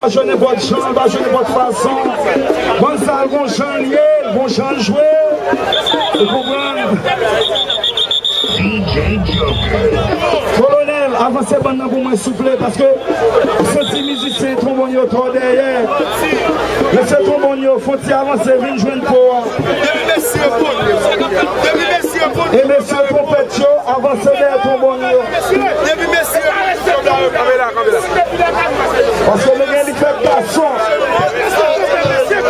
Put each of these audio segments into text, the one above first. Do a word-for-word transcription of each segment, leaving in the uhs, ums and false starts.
Pa jwe nenpòt jan, pa jwe nenpòt fason. Bann sa a gon jan l ye, gon jan l jwe. Ou konprann? Kolonèl, avanse bann nan pou mwen, souple, paske m santi mizisyen twonbòn yo twò dèyè. Mesye twonbòn yo, fon ti avanse, vin jwenn po a. Depi mesye konte, depi mesye konte, e mesye twonpèt yo, avanse dèyè twonbòn yo. Depi mesye, kanpe la, kanpe la. Paske nou gen li fè gason.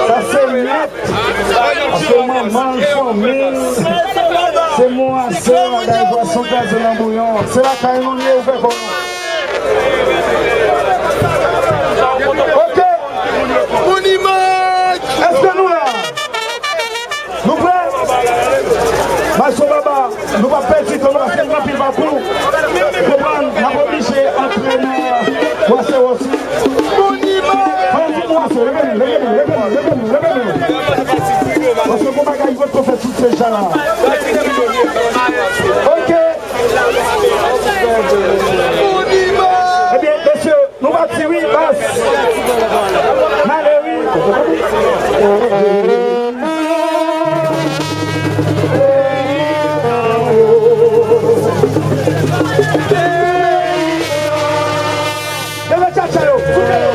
Sa se nèt. Paske manman l, fanmi l, se mwa sè, bagay pwason kraze nan bouyon. Se lakay nou li ye, ou fè kòman? Ok. Èske nou la? Nou prè? Maestro Baba, nou p ap pèdi tan, nou pa fin anpil pakou. Konprann, n ap oblije antre nan Bwasewòs. Fè yon ti bwase, leve nou, leve nou, leve nou, leve nou, leve nou. Paske gon bagay ki potko fèt sou se jan la. Ok. Ebyen, mesye, nou pati wi, bas. N ale wi. Leve tchatcha yo, souke yo.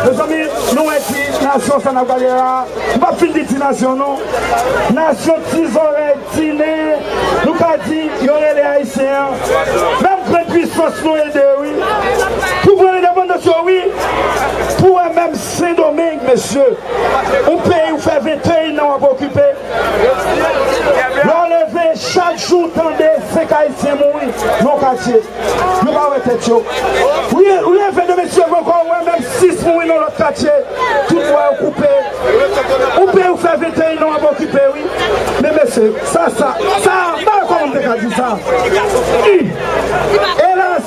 Mezanmi, nou wè ti nasyon sa n ap gade la. M p ap fin di ti nasyon non. Nasyon ti zòrèy, ti nen, nou ka di yo rele ayisyen an. Menm grenn pwisans nou ede wi. Pou pran lendepandans yo wi. Pou wè menm Sendomeng, mesye. Yon peyi ou fè venteyen an w ap okipe. Lè w leve chak jou w tande senk ayisyen mouri nan yon katye. Yo pa wè tèt yo. Ou ye, ou leve de mesye ankò, ou wè menm sis mouri nan lòt katye. Tout bwa yo koupe. Ou pe ou fè venteyen an w ap okipe wi. Men mesye, sa, sa, sa, m pa wè kòman m te ka di sa. Ih! Elas!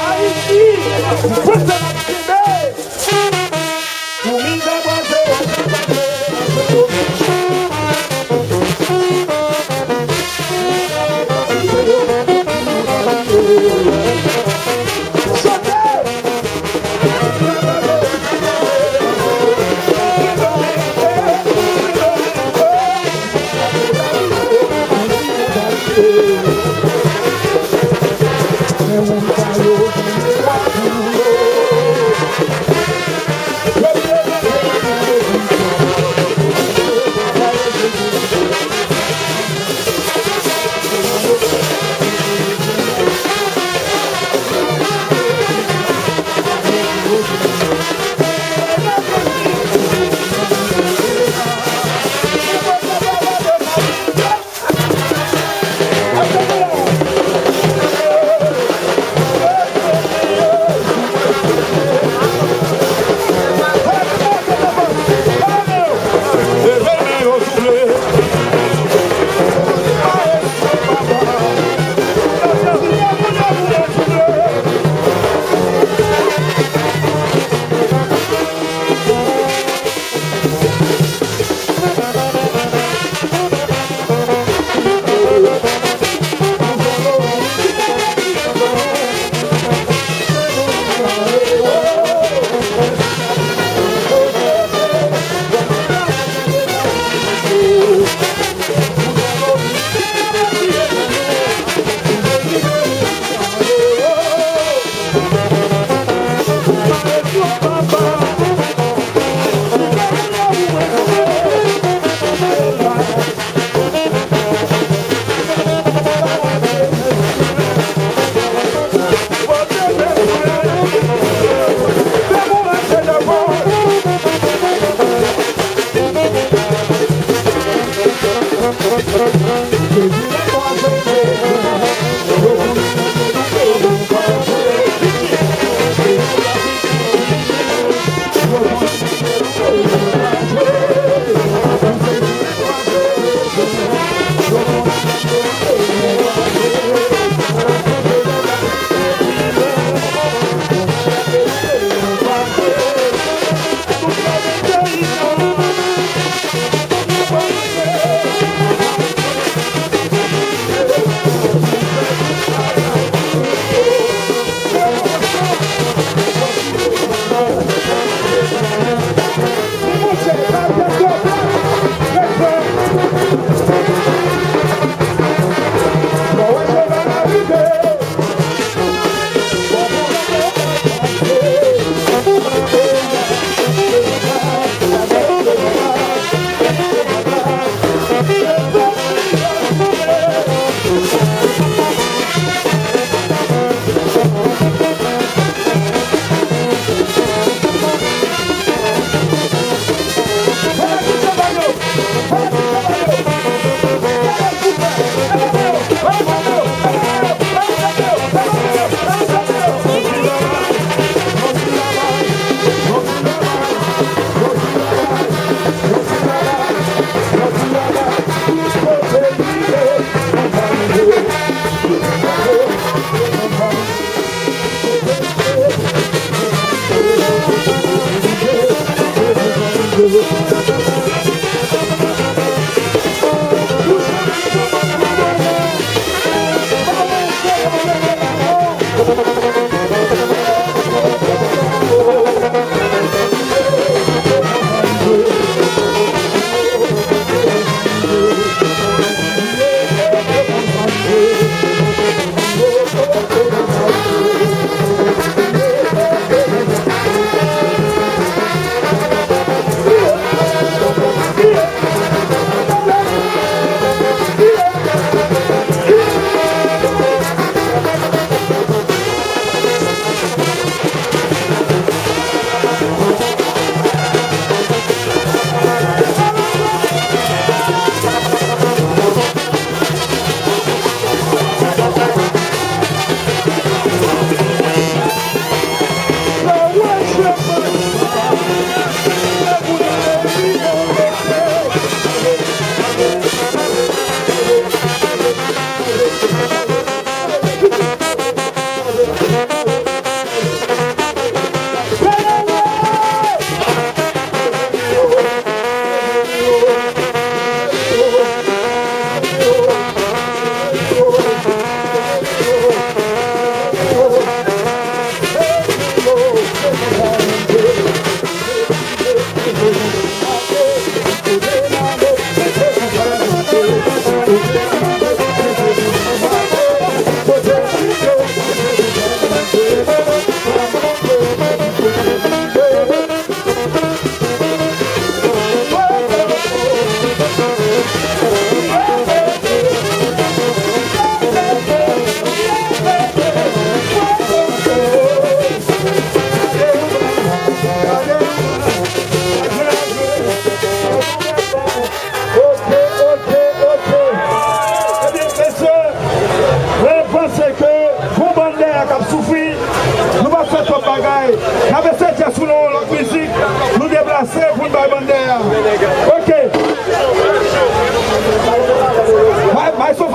Ayiti, mwen se n ap kenbe. Pou mize bwaze,